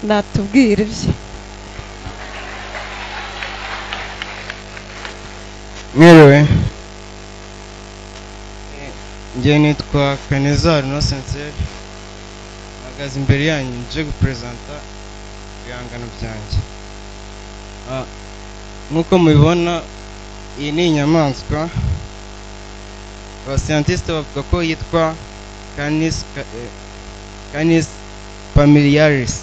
Natubwira ibye. Mwiriwe, njye nitwa Kaneza Innocent, mpagaze imbere yanyu nje gupresenta ibihangano byanjye. Nk'uko mubibona, iyi ni inyamaswa abascientiste bavuga ko yitwa Canis familiaris.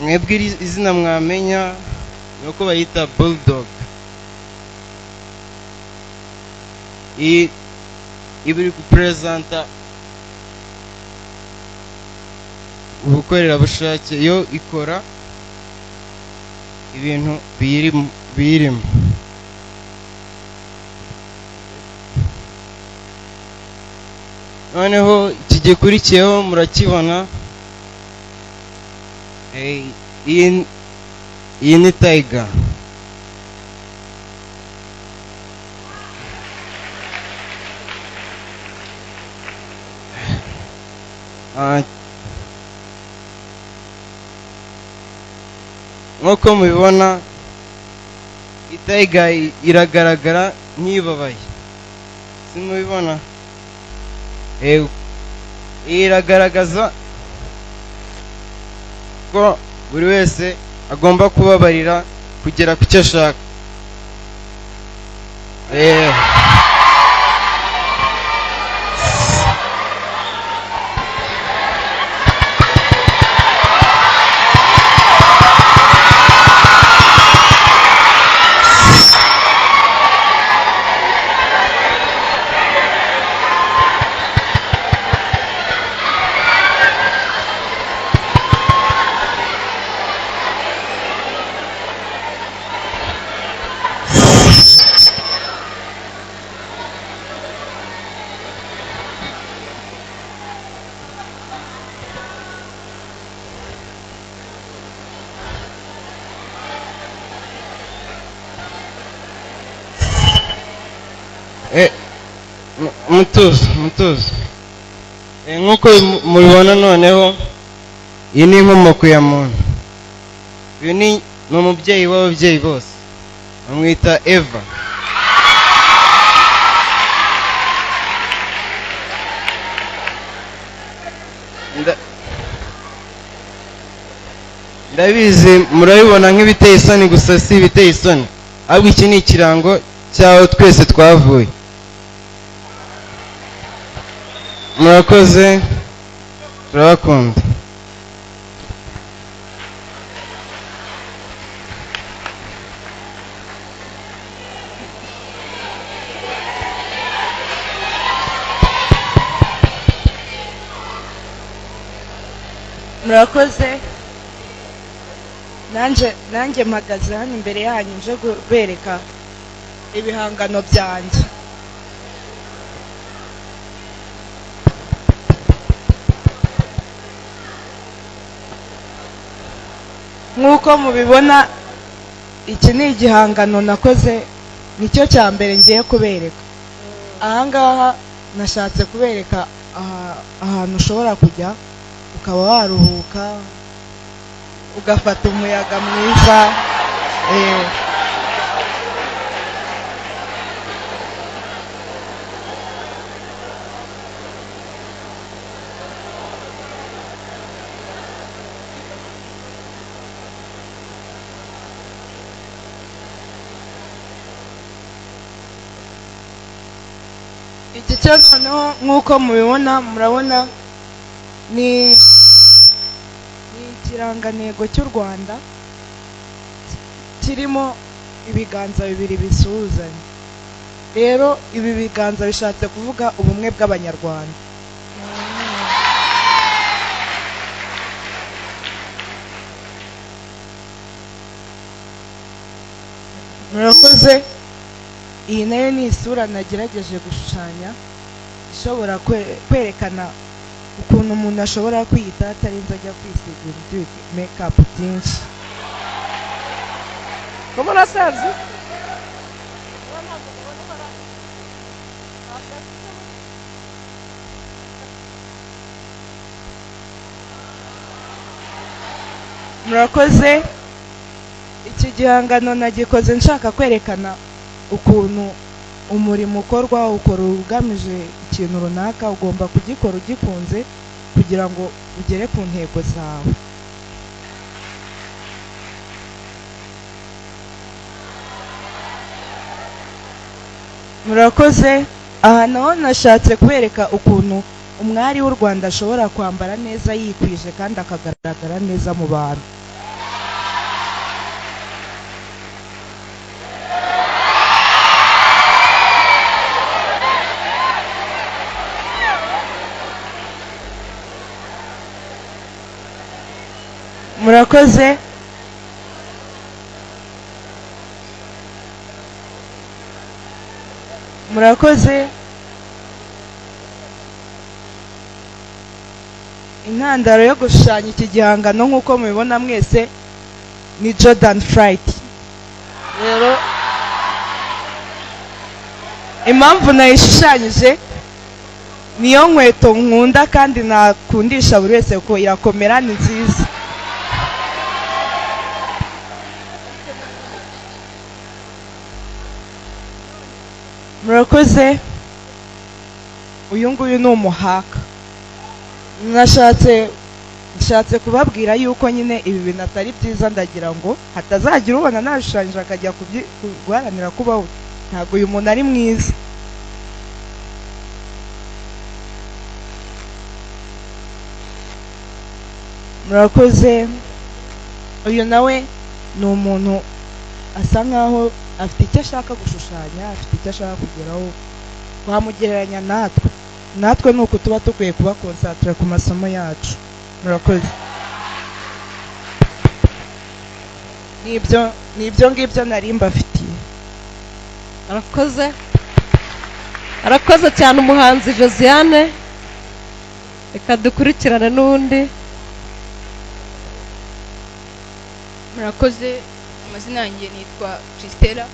Mwebwe izina mwamenya ni uko bayita bulldog. Iyi iba iri gupresenta ubukorerabushake, yo ikora ibintu biyirimo. Noneho iki gikurikiyeho murakibona, iyi ni tiger. Nk'uko mubibona, itayiga iragaragara nk'ibabaye, simubibona? Iragaragaza ko buri wese agomba kubabarira kugera ku cyo ashaka. Mutuzo, mutuzo. Nk'uko mubibona noneho, iyi ni inkomoko ya muntu. Uyu ni umubyeyi w'ababyeyi bose, bamwita Eva. Ndabizi murabibona nk'ibiteye isoni, gusa si ibiteye isoni, ahubwo iki ni ikirango cy'aho twese twavuye. Murakoze, turabakunda. Murakoze. Nanjye mpagaze hano imbere yanyu nje kubereka ibihangano byanjye. Nk'uko mubibona, iki ni igihangano nakoze, nicyo cya mbere ngiye kubereka. Ahangaha nashatse kubereka ahantu ushobora kujya ukaba waruhuka, ugafata umuyaga mwiza. Iki cyo noneho nk'uko mubibona, murabona ni ikirangantego cy'u Rwanda kirimo ibiganza bibiri bisuhuzanya. Rero ibi biganza bishatse kuvuga ubumwe bw'Abanyarwanda. Murakoze. Iyi nayo ni isura nagerageje gushushanya ishobora kwerekana ukuntu umuntu ashobora kwiyita atarinze ajya kwisiga ibintu make-up byinshi. Comment la sazi? Murakoze. Iki gihangano nagikoze nshaka kwerekana ukuntu umurimo ukorwa, ukora ugamije ikintu runaka, ugomba kugikora ugikunze kugira ngo ugere ku ntego zawe. Murakoze. Aha naho nashatse kubereka ukuntu umwari w'u Rwanda ashobora kwambara neza yikwije kandi akagaragara neza mu bantu. Murakoze. Murakoze. Intandaro yo gushushanya iki gihangano nk'uko mubibona mwese ni Jordan Flight. Rero impamvu nayishushanyije niyo nkweto nkunda kandi nakundisha buri wese kuko irakomera, ni nziza. Murakoze. Uyu nguyu ni umuhaka. Nashatse kubabwira yuko nyine ibi bintu atari byiza, ndagira ngo hatazagira ubona nashushanyije akajya guharanira kubaho. Ntabwo uyu muntu ari mwiza. Murakoze. Uyu nawe ni umuntu asa nkaho afite icyo ashaka gushushanya, afite icyo ashaka kugeraho, wamugereranya natwe. Natwe nuko tuba dukwiye kuba konsantira ku masomo yacu. Murakoze. Nibyo ngibyo nari mbafitiye. Arakoze. Arakoze cyane umuhanzi Josiane. Reka dukurikirane n'undi. Murakoze. Amazina yanjye nitwa Christella.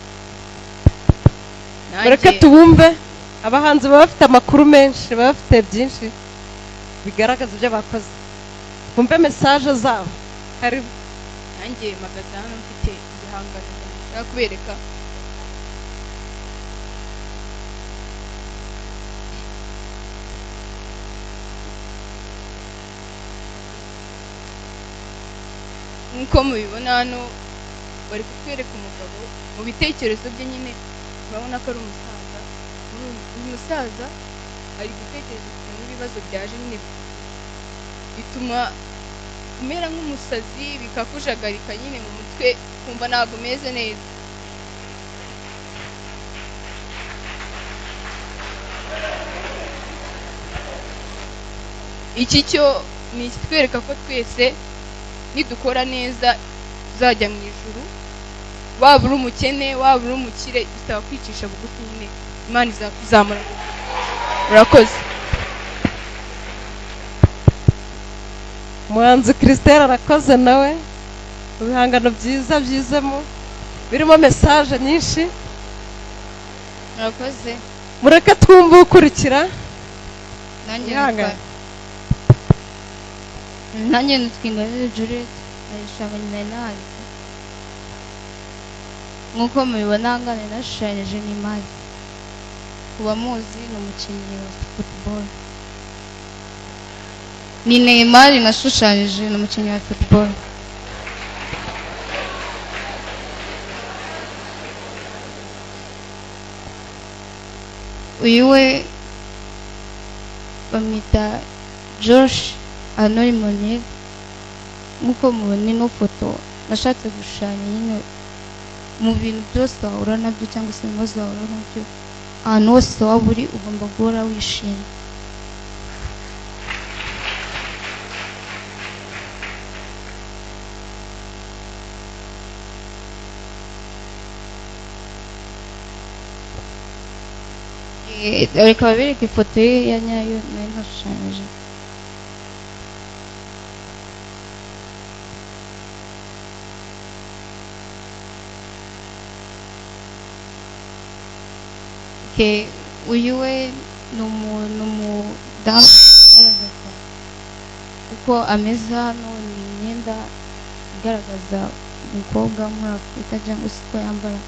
Mureke tubumve. Abahanzi baba bafite amakuru menshi, baba bafite byinshi bigaragaza ibyo bakoze. Twumve message zabo. Karibu. Nanjye mpagaze hano mfite ibihangano nshaka kubereka. Nk'uko mubibona hano bari kutwereka umugabo mu bitekerezo bye nyine, urabona ko ari umusaza. Uyu musaza ari gutekereza ukuntu ibibazo byaje nyine bituma umera nk'umusazi, bikakujagarika nyine mu mutwe, kumva ntabwo umeze neza. Iki cyo ni ikitwereka ko twese nidukora neza tuzajya mu ijuru. Waba uri umukene, waba uri umukire, bisaba kwicisha bugufi nyine, Imana izakuzamura. Murakoze. Umuhanzi Christelle arakoze nawe, ibihangano byiza byizemo birimo message nyinshi. Murakoze. Mureke twumve ukurikira. Nanjye nitwa Ingabire Juliet, nayishushanya nari nanditse. Nk'uko mubibona aha ngaha nari nashushanyije Neymar. Ku bamuzi ni umukinnyi wa football. Ni Neymar nashushanyije, ni umukinnyi wa football. Uyu we bamwita Josh Arnold Monir. Nk'uko mubona ino foto nashatse gushushanya nyine mu bintu byose wahura nabyo cyangwa se ibibazo wahura nabyo, ahantu hose waba uri ugomba guhora wishimye. Reka babereke ifoto ye ya nyayo nari nashushanyije. Uyu we ni umudamu ugaragaza uko ameze hano, ni imyenda Igaragaza umukobwa wo muri Afurika cyangwa se uko yambara,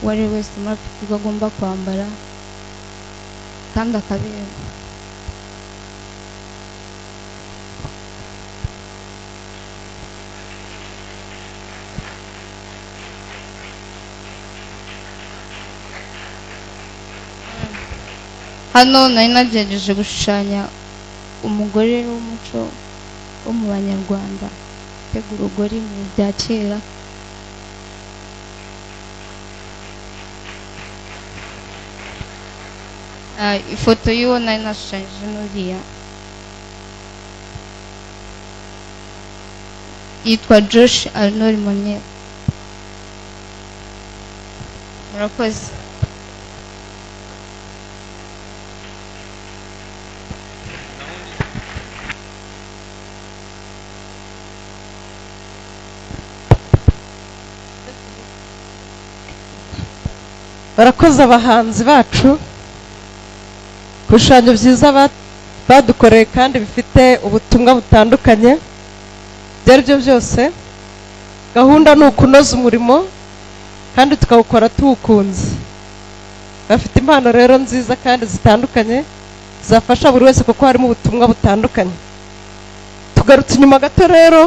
uwo ari we wese muri Afurika uko agomba kwambara kandi akaberwa. Hano nari nagerageje gushushanya umugore w'umuco wo mu Banyarwanda, utega urugori mu bihe bya kera. Ifoto y'uwo nari nashushanyije n'uriya yitwa Josh Arnold Monier. Murakoze. Barakoze abahanzi bacu ku bishushanyo byiza badukoreye kandi bifite ubutumwa butandukanye. Ibyo ari byo byose, gahunda ni ukunoza umurimo kandi tukawukora tuwukunze. Bafite impano rero nziza kandi zitandukanye zafasha buri wese, kuko harimo ubutumwa butandukanye. Tugarutse inyuma gato rero.